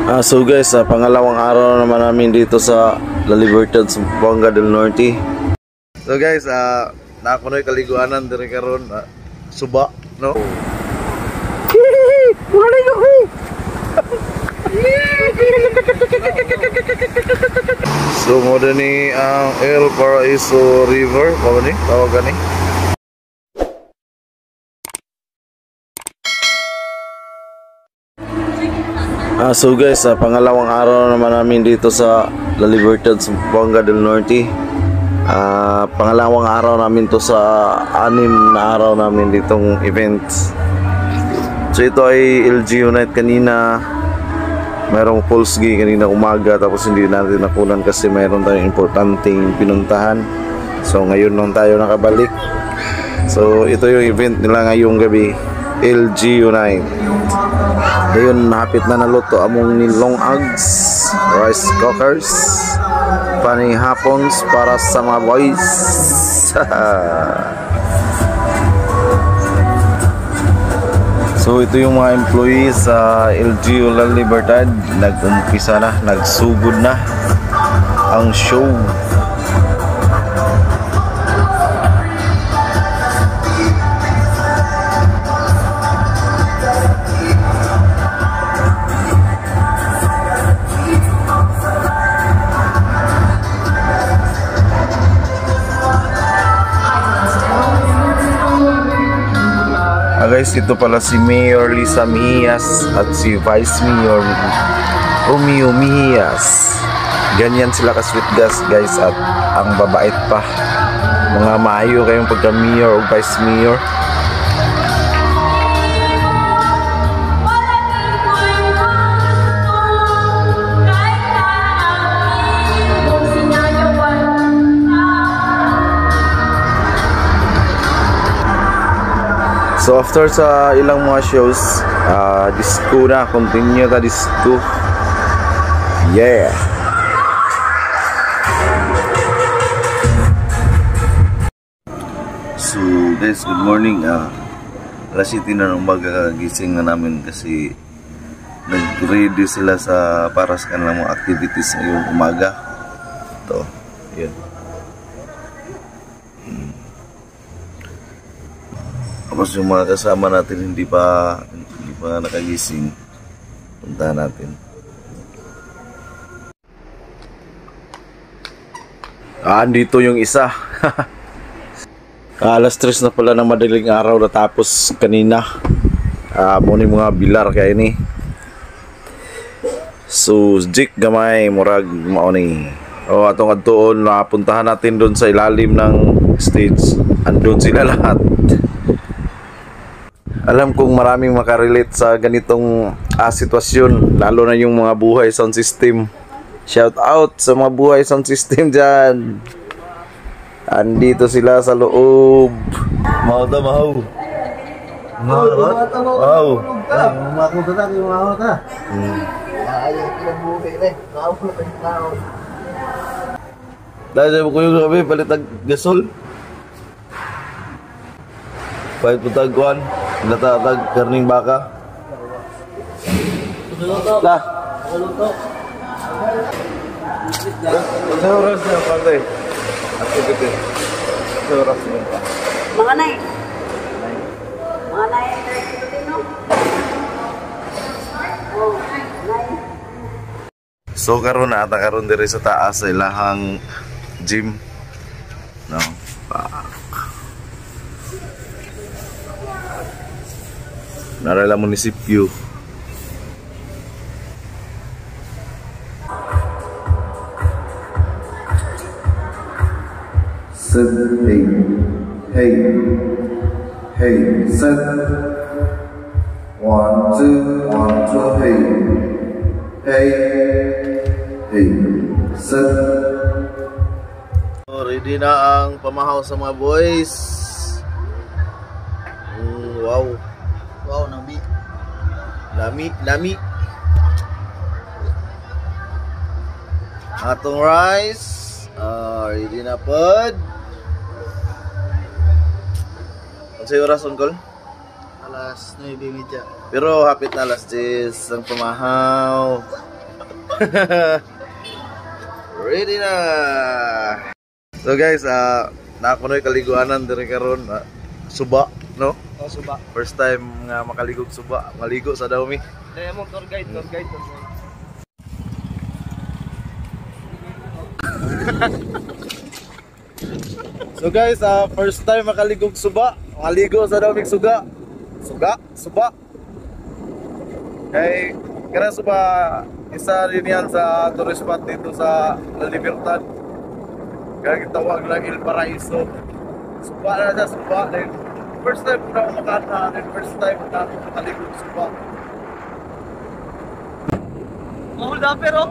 So guys, pangalawang araw naman namin dito sa La Libertad, Zamboanga del Norte. So guys, nakunoy kaliguanan diri karon, suba, no? So mo ni ang El Paraiso River, paano ni tawagan ni? So guys, pangalawang araw naman namin dito sa La Libertad, Zamboanga del Norte. Pangalawang araw namin to sa 6 na araw namin ditong event. So ito ay LG Unite kanina. Mayroong Pulse Gay kanina umaga, tapos hindi natin nakunan kasi mayroon tayong importanteng pinuntahan. So ngayon lang tayo nakabalik. So ito yung event nila ngayong gabi, LG Unite. Ngayon hapit na naluto among nilong ags, rice cookers, paning hapons para sa mga boys. So ito yung mga employees sa LGU La Libertad. Nag-umpisa na, nagsugod na ang show. Guys, ito pala si Mayor Lisa Mihias at si Vice Mayor Romeo Mihias. Ganyan sila ka-sweet guys, at ang babait pa. Mga maayo kayong pagka-mayor o vice mayor. So after sa ilang mga shows, disco na, continue ta disco. Yeah. So guys, good morning. Alas 7 na ng umaga, gising na namin kasi nag-ready sila sa para sa kanilang mga activities ngayong umaga. Ito, yun. Tapos yung mga kasama natin hindi pa nakagising, puntahan natin. Andito yung isa. Alas 3 na pala ng madaling araw natapos kanina. Muna yung mga bilar kaya ini. So jik gamay murag mauni. Atong adtoon napuntahan natin doon sa ilalim ng stage. Andun sila lahat. Alam kong maraming makarelate sa ganitong sitwasyon, lalo na yung mga buhay sound system. Shout out sa mga buhay sound system dyan. Andito sila sa loob. Mau ta mau. Mau. Dahil ko yung gabi palitag gasol. Pahit putagkuhan. Natatag karning baka. Lah. Sa oras na pare. Activity. Sa oras na. Mga nay. Mga nay no. Oh, nay. So karon na karon diri sa taas sa ilahang gym. No. Narala munisipyo. Set, hey, hey, hey, set. 1, 2, 1, 2, hey, hey, hey, set. Ready na ang pamahaw sa mga boys. Wow. Wow, lami. Atong rice, ready na pod. Ano sa'yo oras, Uncle? Alas 9:30. Pero hapit na alas 10 ang pamahaw. Ready na. So guys, nakunoy kaliguanan diri karon suba, no? Oh, suba. First time nga makaligog suba, maligo sa dawmi. Kaya mo tour guide. So guys, first time makaligog suba, maligo sa dawming suba. Kay kana suba isa rin yan sa tourist spot dito sa La Libertad. Kaya tawag lang El Paraiso. Suba na sa suba. Then, first time na ako makata, then first time na ako makaligog suba. Hold up pero.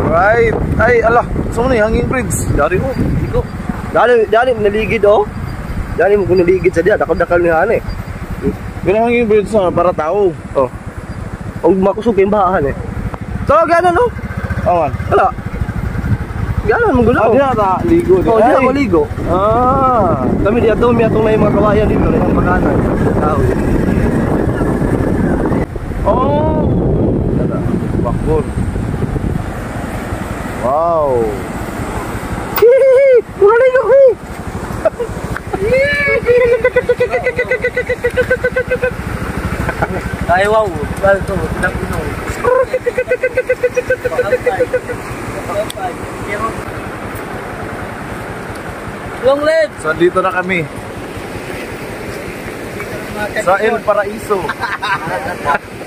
Alright. Ay, ala. Saan ni hanging bridge? Dari mo. Iko. Dali naligid oh. Dali mo kung naligid sa diya, dakal-dakal ni ani. Ganang hanging bridge na para tao. Oh. Ang makusog yung bahan eh. So, gano'n no? Awan. Wala. Gano'n mong gulo. Diya ta ligo di. Oh, diya maligo. Kami diya daw may atong na yung mga kawayan dito na yung makanan. Tao. Oh. Bakbon. Wow. Hihihi! Maligo ko! Ay wow, balto, tidak uno. Long leg. So dito na kami. Sa El Paraiso.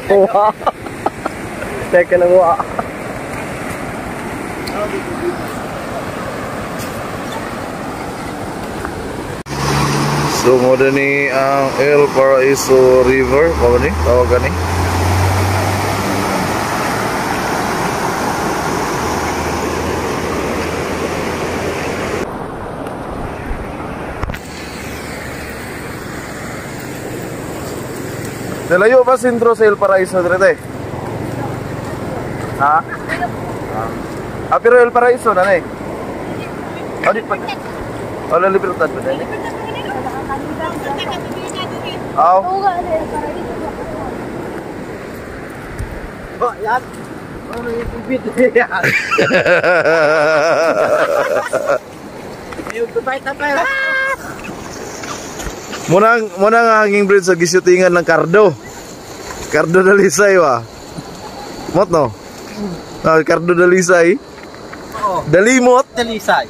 Wow. Teka lang wa. So mo ni ang El Paraiso River, ano ni? Tawagan ni. Nalayo ba sentro sa El Paraiso dito? Ha? Pero El Paraiso na eh. Audit pa. Wala Libertad pa din. Aw. Ba, yan. Ano yung tubig? Yung tapay. Munang nga hanging bridge sa gisutingan ng Cardo. Cardo Dalisay wa. Mot no? Cardo Dalisay. Oo. Dalimot. Dalisay.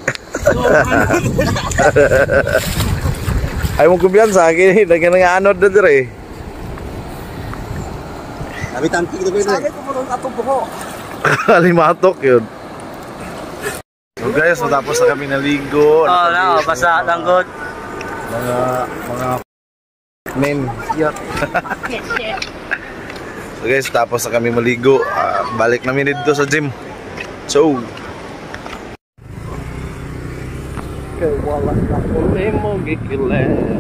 Ay mo kumpiyansa akin, lagyan nga anod na dire. Sabi tangki kita pwede. Sabi ko mo atong buko. Alimatok yun. So guys, matapos na kami naligo. Oh, no, basa langgod. Mga men. Yup. So guys, tapos na kami maligo. Balik namin dito sa gym. So, Kaya wala na uli mo gikilan.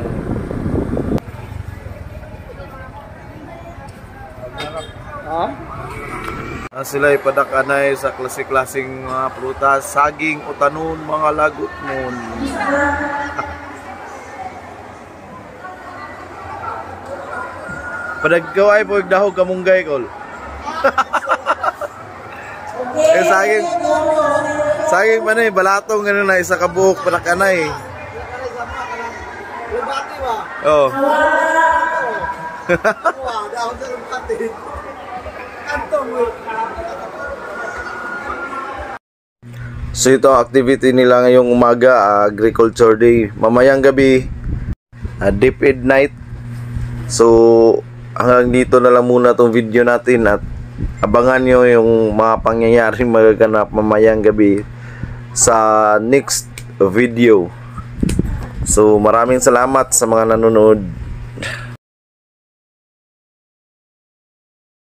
Ha? sila ipadakanay sa klase-klaseng mga prutas, saging, utanon, mga lagot mon. Padagkaway po igdahog kamunggay kol. Saging pa na eh, balatong gano'n na isa kabuhok padakanay. Oh. So ito ang activity nila ngayong umaga, Agriculture Day. Mamayang gabi, Deep Ed Night. So hanggang dito na lang muna tong video natin at abangan nyo yung mga pangyayaring magaganap mamayang gabi sa next video. So maraming salamat sa mga nanonood.